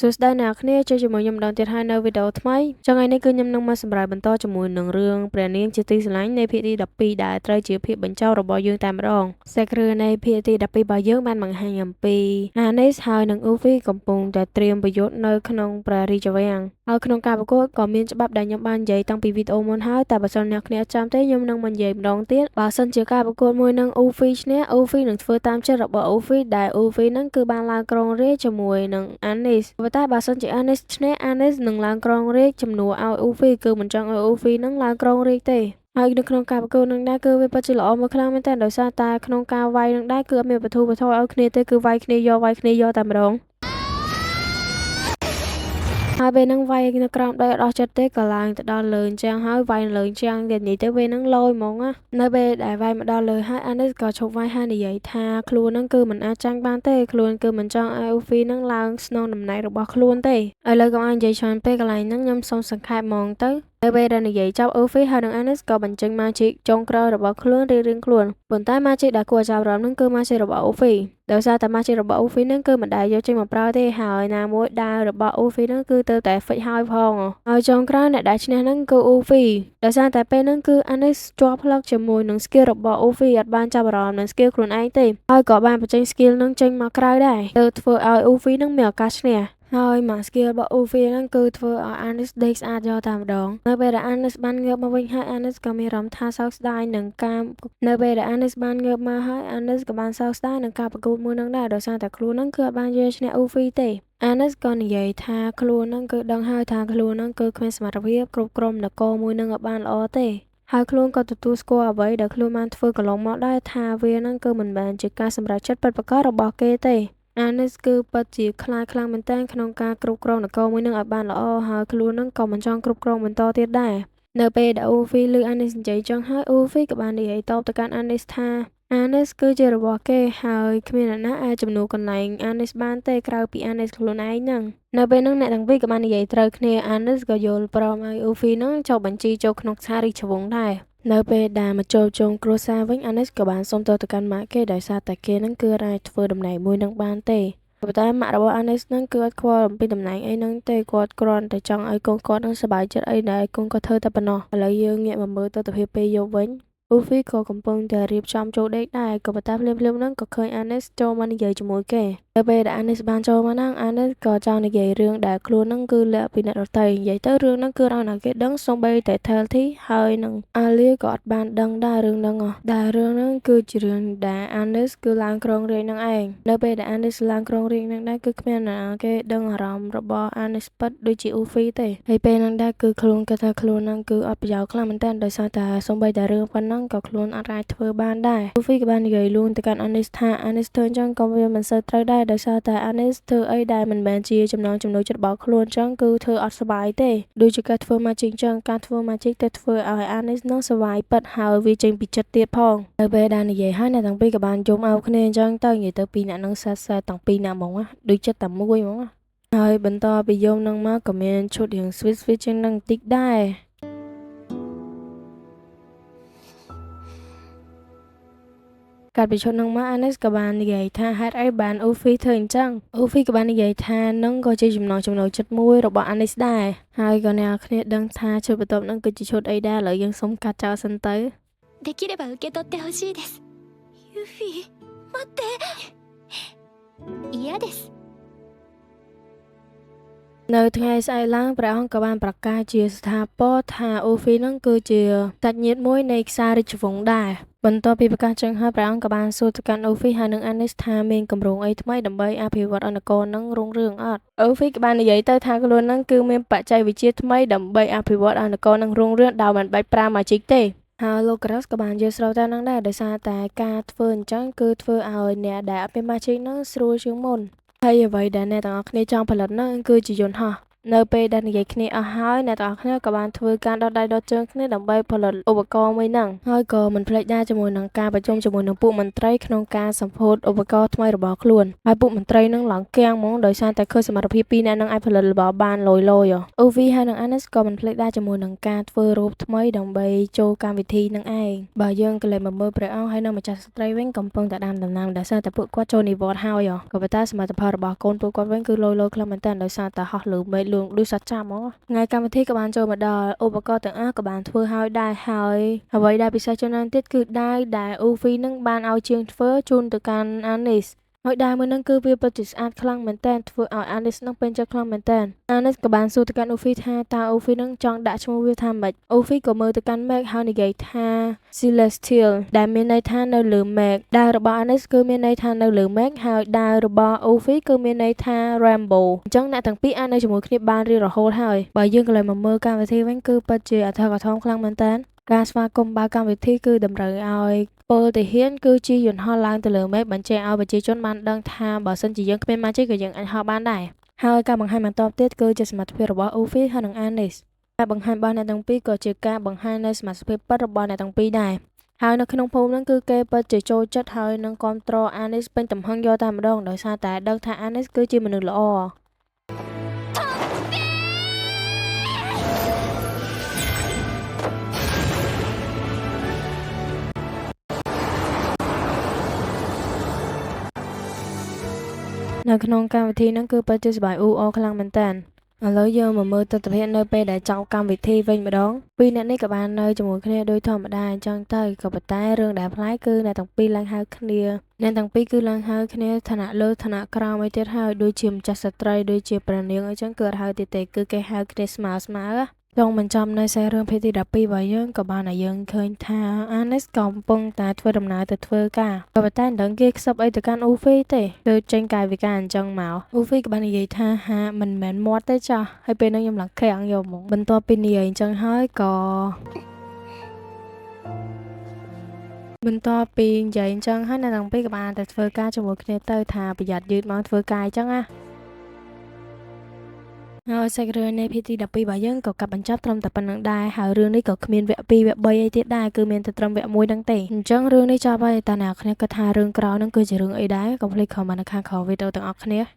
សួស្តីអ្នកគ្នាចូលជាមួយខ្ញុំម្ដងទៀតហើយនៅវីដេអូថ្មីចុងថ្ងៃនេះគឺខ្ញុំនឹងមកសម្រាប់បន្តជាមួយនឹងរឿងព្រះនាងជាទីស្រឡាញ់នៃភាគទី12ដែលត្រូវជាភាគបញ្ចប់របស់យើងតែម្ដងសាច់រឿងនៃភាគទី12របស់យើងបានបង្ហាញអំពីអានីសហើយនិងអ៊ូហ្វីកំពុងតែត្រៀមប្រយុទ្ធនៅក្នុងព្រះរាជវាំងហើយក្នុងការប្រកួតក៏មានច្បាប់ដែលខ្ញុំបាននិយាយតាំងពីវីដេអូមុនហើយតែបើសិនអ្នកគ្នាចាំទេខ្ញុំនឹងមកនិយាយម្ដងទៀតបើសិនជាការប្រកួតមួយនឹងអ៊ូហ្វីឈ្នះអ៊ូហ្វីនឹងធ្វើតាមចិត្តរបស់អ៊ូហ្វីដែលអ៊ូហ្វីនឹងគឺបានឡើងគ្រងរាជជាមួយនឹងអានីសប៉ុន្តែបើសិនជាអានីសឈ្នះអានីសនឹងឡើងគ្រងរាជជំនួសឲ្យអ៊ូហ្វីគឺមិនចង់ឲ្យអ៊ូហ្វីនឹងឡើងគ្រងរាជទេហើយនៅក្នុងការប្រកួតនឹងដែរគឺវាពិតជាល្អមួយខ្លាំងមែនទែនដោយសារតែក្នុងការវាយនឹងដែរគឺអត់មានបធូរបថយឲ្យគ្នាទេគឺវាយគ្នាយកវាយគ្នាយកតែម្ដងហើយពេលហ្នឹងវាយនៅក្រោមដីអត់អស់ចិត្តទេក៏ឡើងទៅដល់លើអញ្ចឹងហើយវាយលើអញ្ចឹងទៀតនិយាយទៅពេលហ្នឹងលយហ្មងណានៅពេលដែលវាយមកដល់លើហើយអានេះក៏ឈប់វាយហើយនិយាយថាខ្លួនហ្នឹងគឺមិនអាចចាញ់បានទេខ្លួនគឺមិនចង់ឲ្យអ៊ូហ្វីហ្នឹងឡើងស្នងតំណែងរបស់ខ្លួនទេឥឡូវកុំឲ្យនិយាយច្រើនពេកកន្លែងហ្នឹងខ្ញុំសូមសង្ខេបហ្មងទៅនៅពេលដែលនិយាយចប់អ៊ូហ្វីហើយនិងអានីសក៏បញ្ចេញ magic ចុងក្រោយរបស់ខ្លួនរៀងៗខ្លួនប៉ុន្តែ magic ដែលគួរឲ្យចាប់អារម្មណ៍ហ្នឹងគឺ magic របស់អ៊ូហ្វីដោយសារតែ magic របស់អ៊ូហ្វីហ្នឹងគឺមិនដែលយកចេញមកប្រើទេហើយណាមួយដាវរបស់អ៊ូហ្វីហ្នឹងគឺទៅតែ fix ហើយផងហើយចុងក្រោយអ្នកដែលឈ្នះហ្នឹងគឺអ៊ូហ្វីដោយសារតែពេលហ្នឹងគឺអានីសជាប់ផ្លឹកជាមួយនឹង skill របស់អ៊ូហ្វីអត់បានចាប់អារម្មណ៍នឹង skill ខ្លួនឯងទេហើយក៏បានបញ្ចេញ skill ហ្នឹងចេញមកក្រៅដែរទៅធ្វើឲ្យអ៊ូហ្វីហ្នឹងមានឱកាសឈ្នះហើយមក skill របស់ Ufi ហ្នឹងគឺធ្វើឲ្យ Anis ដេកស្អាតយកតែម្ដងនៅពេលដែល Anis បានងើបមកវិញហើយ Anis ក៏មានអារម្មណ៍ថាសោកស្ដាយនឹងការនៅពេលដែល Anis បានងើបមកហើយ Anis ក៏បានសោកស្ដាយនឹងការប្រកួតមួយហ្នឹងដែរដោយសារតែខ្លួនហ្នឹងគឺអត់បានយកឈ្នះ Ufi ទេ Anis ក៏និយាយថាខ្លួនហ្នឹងគឺដឹងហើយថាខ្លួនហ្នឹងគឺគ្មានសមត្ថភាពគ្រប់គ្រងនគរមួយហ្នឹងឲ្យបានល្អទេហើយខ្លួនក៏ទទួលស្គាល់អ្វីដែលខ្លួនបានធ្វើកន្លងមកដែរថាវាហ្នឹងគឺមិនមែនជាការសម្រេចចិត្តពិតប្រាកដរបស់គេទេអានេះគឺពិតជាខ្លាចខ្លាំងមែនទែនក្នុងការគ្រប់គ្រងនគរមួយនឹងឲ្យបានល្អហើយខ្លួននឹងក៏មិនចង់គ្រប់គ្រងបន្តទៀតដែរនៅពេលដែលអ៊ូហ្វីឮអានេះនិយាយចឹងហើយអ៊ូហ្វីក៏បាននិយាយតបទៅកាន់អានេះថាអានេះគឺជារបស់គេហើយគ្មានអ្នកណាអាចជំនួសកន្លែងអានេះបានទេក្រៅពីអានេះខ្លួនឯងហ្នឹងនៅពេលហ្នឹងអ្នកទាំងពីរក៏បាននិយាយត្រូវគ្នាអានេះក៏យល់ព្រមឲ្យអ៊ូហ្វីហ្នឹងចុះបញ្ជីចូលក្នុងសារាជវង្សដែរនៅពេលដែលមកចូលជុំគ្រួសារវិញអានេះក៏បានសុំទោសទៅកាន់ម៉ាក់គេដោយសារតែគេហ្នឹងគឺអាចធ្វើតំណែងមួយនឹងបានទេប៉ុន្តែម៉ាក់របស់អានេះហ្នឹងគឺអត់ខ្វល់អំពីតំណែងអីហ្នឹងទេគាត់គ្រាន់តែចង់ឲ្យកូនគាត់នឹងសប្បាយចិត្តអីដែលកូនគាត់ធ្វើតែប៉ុណ្ណោះឥឡូវយើងងាកមកមើលទស្សនវិជ្ជាពេលយប់វិញអ៊ូហ្វីក៏កំពុងតែរៀបចំចូលដេកដែរក៏ប៉ុន្តែភ្លាមៗហ្នឹងក៏ឃើញអានីសចូលមកនិយាយជាមួយគេនៅពេលដែលអានីសបានចូលមកហ្នឹងអានីសក៏ចង់និយាយរឿងដែលខ្លួនហ្នឹងគឺលាក់ពីអ្នកដទៃនិយាយទៅរឿងហ្នឹងគឺឲ្យណាគេដឹងសូម្បីតែ Telty ហើយនឹងអាលីក៏អត់បានដឹងដែររឿងហ្នឹងដែលរឿងហ្នឹងគឺជារឿងដែលអានីសគឺឡើងគ្រងរាជហ្នឹងឯងនៅពេលដែលអានីសឡើងគ្រងរាជហ្នឹងដែរគឺគ្មានអ្នកណាគេដឹងអារម្មណ៍របស់អានីសពិតដូចជាអ៊ូហ្វីទេហើយពេលហ្នឹងដែរគឺខ្លួនគាត់ថាខ្លួនហ្នឹងគឺអត់ប្រយោជន៍ខ្លាំងមែនទែនដោយសារតែសូម្បីតែរឿងប៉ុណ្ណឹងក៏ខ្លួនអត់អាចធ្វើបានដែរអ៊ូហ្វីក៏បាននិយាយលួងទៅកាន់អានីសថាអានីសធ្វើអញ្ចឹងក៏វាមិនសូវត្រូវដែរដោយសារតែអានីសធ្វើអីដែលមិនមែនជាចំណងចំណូលចិត្តរបស់ខ្លួនអញ្ចឹងគឺធ្វើអត់សប្បាយទេដូចជាការធ្វើ magic អញ្ចឹងការធ្វើ magic ទៅធ្វើឲ្យអានីសនឹងសប្បាយពិតហើយវាចេញពីចិត្តទៀតផងនៅពេលដែលនិយាយហើយអ្នកទាំងពីរក៏បានយំអោបគ្នាអញ្ចឹងទៅនិយាយទៅពីរអ្នកនឹងសាសទាំងពីរអ្នកហ្មងណាដូចចិត្តតែមួយហ្មងណាហើយបន្តពីយំនឹងមកក៏មានឈុតរៀង sweet sweet ជាងនឹងបន្តិចដែរកាត់ពីឈុតនឹងមកអានីសក៏បាននិយាយថាហេតុអីបានអ៊ូហ្វីធ្វើអញ្ចឹងអ៊ូហ្វីក៏បាននិយាយថានឹងក៏ជាចំណងចំណូលចិត្តមួយរបស់អានីសដែរហើយក៏អ្នកគ្នាដឹងថាឈុតបន្ទាប់នឹងគឺជាឈុតអីដែរឥឡូវយើងសុំកាត់ចោលសិនទៅ できれば受け取ってほしいですユフィ待って嫌です នៅថ្ងៃស្អែកឡើងព្រះអង្គក៏បានប្រកាសជាស្ថាពរថាអូហ្វីនឹងគឺជាសាច់ញាតិមួយនៃខ្សែរាជវង្សដែរបន្ទាប់ពីប្រកាសចឹងហើយព្រះអង្គក៏បានសួរទៅកាន់អូហ្វីហើយនិងអានីសថាមានគម្រោងអីថ្មីដើម្បីអភិវឌ្ឍនគរនឹងរុងរឿងអត់អូហ្វីក៏បាននិយាយទៅថាខ្លួននឹងគឺមានបច្ចេកវិទ្យាថ្មីដើម្បីអភិវឌ្ឍនគរនឹងរុងរឿងដោយមិនបាច់ប្រើ magic ទេហើយលោកក្រាសក៏បានយល់ស្របតាមនឹងដែរដោយសារតែការធ្វើអញ្ចឹងគឺធ្វើឲ្យអ្នកដែលអត់មាន magic នឹងស្រួលជាងមុនហើយអ្វីដែលអ្នកទាំងអស់គ្នាចង់ផលិតហ្នឹងគឺជាយន្តហោះ នៅពេលដែលនិយាយគ្នាអស់ហើយអ្នកទាំងអស់គ្នាក៏បានធ្វើការដុតដៃដុតជើងគ្នាដើម្បីផលិតឧបករណ៍មួយហ្នឹងហើយក៏មិនភ្លេចដែរជាមួយនឹងការប្រជុំជាមួយនឹងពួកមន្ត្រីក្នុងការសម្ពោធឧបករណ៍ថ្មីរបស់ខ្លួនហើយពួកមន្ត្រីហ្នឹងឡើងគាំងហ្មងដោយសារតែឃើញសមត្ថភាពពីរនាក់ហ្នឹងអាចផលិតរបស់បានលយលយអូវីហើយនិងអានិសក៏មិនភ្លេចដែរជាមួយនឹងការធ្វើរូបថ្មីដើម្បីចូលកម្មវិធីនឹងឯងបើយើងក៏លេចមកមើលព្រះអង្គហើយនិងម្ចាស់ស្ត្រីវិញកំពុងតែដាំដំណាំដោយសារតែពួកគាត់ចូលនិវត្តន៍ហើយក៏ប៉ុន្តែសមិទ្ធផលរបស់កូនពួកគាត់វិញគឺលយលយខ្លាំងមែនទែនដោយសារតែហោះលើមេឃលឿងដូចសត្វចាបហ្មងថ្ងៃកម្មវិធីក៏បានចូលមកដល់ឧបករណ៍ទាំងអស់ក៏បានធ្វើហើយដែរហើយអ្វីដែលពិសេសជាងนั้นទៀតគឺដាវដែលអូវីនឹងបានឲ្យជាងធ្វើជូនទៅកាន់អានីសហើយដាវមួយហ្នឹងគឺវាពិតជាស្អាតខ្លាំងមែនទែនធ្វើឲ្យអានីសនឹងពេញចិត្តខ្លាំងមែនទែនអានីសក៏បានសួរទៅកាន់អូហ្វីថាតើអូហ្វីនឹងចង់ដាក់ឈ្មោះវាថាម៉េចអូហ្វីក៏មើលទៅកាន់មេឃហើយនិយាយថា Celestial ដែលមានន័យថានៅលើមេឃដាវរបស់អានីសគឺមានន័យថានៅលើមេឃហើយដាវរបស់អូហ្វីគឺមានន័យថា Rainbow អញ្ចឹងអ្នកទាំងពីរអាចនៅជាមួយគ្នាបានរៀងរហូតហើយបើយើងក៏លេចមកមើលកម្មវិធីវិញគឺពិតជាអធិកអធមខ្លាំងមែនទែនការស្វាគមន៍បើកកម្មវិធីគឺតម្រូវឲ្យពលទាហានគឺជាយន្តហោះឡើងទៅលើមេឃបញ្ជាក់ឲ្យប្រជាជនបានដឹងថាបើសិនជាយើងគ្មានម៉ាជីក៏យើងអាចហោះបានដែរហើយការបង្ហាញបន្តទៀតគឺជាសមត្ថភាពរបស់អូហ្វីហើយនិងអានីសការបង្ហាញរបស់អ្នកទាំងពីរក៏ជាការបង្ហាញនូវសមត្ថភាពពិតរបស់អ្នកទាំងពីរដែរហើយនៅក្នុងភូមិហ្នឹងគឺគេពិតជាចូលចិត្តហើយនឹងគាំទ្រអានីសពេញទំហឹងយកតែម្ដងដោយសារតែដឹងថាអានីសគឺជាមនុស្សល្អនៅក្នុងកម្មវិធីហ្នឹងគឺពិតជាសប្បាយអ៊ូអរខ្លាំងមែនទែនឥឡូវយើងមកមើលទស្សនវិជ្ជានៅពេលដែលចប់កម្មវិធីវិញម្ដងពីរអ្នកនេះក៏បាននៅជាមួយគ្នាដូចធម្មតាអញ្ចឹងទៅក៏ប៉ុន្តែរឿងដែលប្លែកគឺអ្នកទាំងពីរឡើងហៅគ្នាអ្នកទាំងពីរគឺឡើងហៅគ្នាឋានៈលើឋានៈក្រោមអីទៀតហើយដូចជាម្ចាស់ស្ត្រីដូចជាព្រះនាងអីចឹងគឺអត់ហៅទៀតទេគឺគេហៅគ្នាស្មើស្មើចង់បញ្ចប់នៅសាច់រឿងភាគទី12របស់យើងក៏បានឲ្យយើងឃើញថាអានីសកំពុងតែធ្វើដំណើរទៅធ្វើការក៏ប៉ុន្តែមិនដឹងគេខ្សឹបអីទៅកាន់អូហ្វីទេគឺចេញកាយវិការអញ្ចឹងមកអូហ្វីក៏បាននិយាយថាហាមិនមែនមាត់ទេចាស់ហើយពេលហ្នឹងខ្ញុំឡើងខាំងយកហ្មងបន្ទាប់ពីនិយាយអញ្ចឹងហើយក៏បន្ទាប់ពីនិយាយអញ្ចឹងហើយអ្នកទាំងពីរក៏បានទៅធ្វើការជាមួយគ្នាទៅថាប្រយ័ត្នយឺតមកធ្វើការអញ្ចឹងណាហើយសាច់រឿងនៃភាគទី12របស់យើងក៏កាប់បញ្ចប់ត្រឹមតែប៉ុណ្្នឹងដែរហើយរឿងនេះក៏គ្មានវគ្គ2វគ្គ3អីទៀតដែរគឺមានតែត្រឹមវគ្គ1ហ្នឹងទេអញ្ចឹងរឿងនេះចប់ហើយតើអ្នកគ្នាគិតថារឿងក្រោយហ្នឹងគឺជារឿងអីដែរកុំភ្លេច comment នៅខាងក្រោមវីដេអូទាំងអស់គ្នា។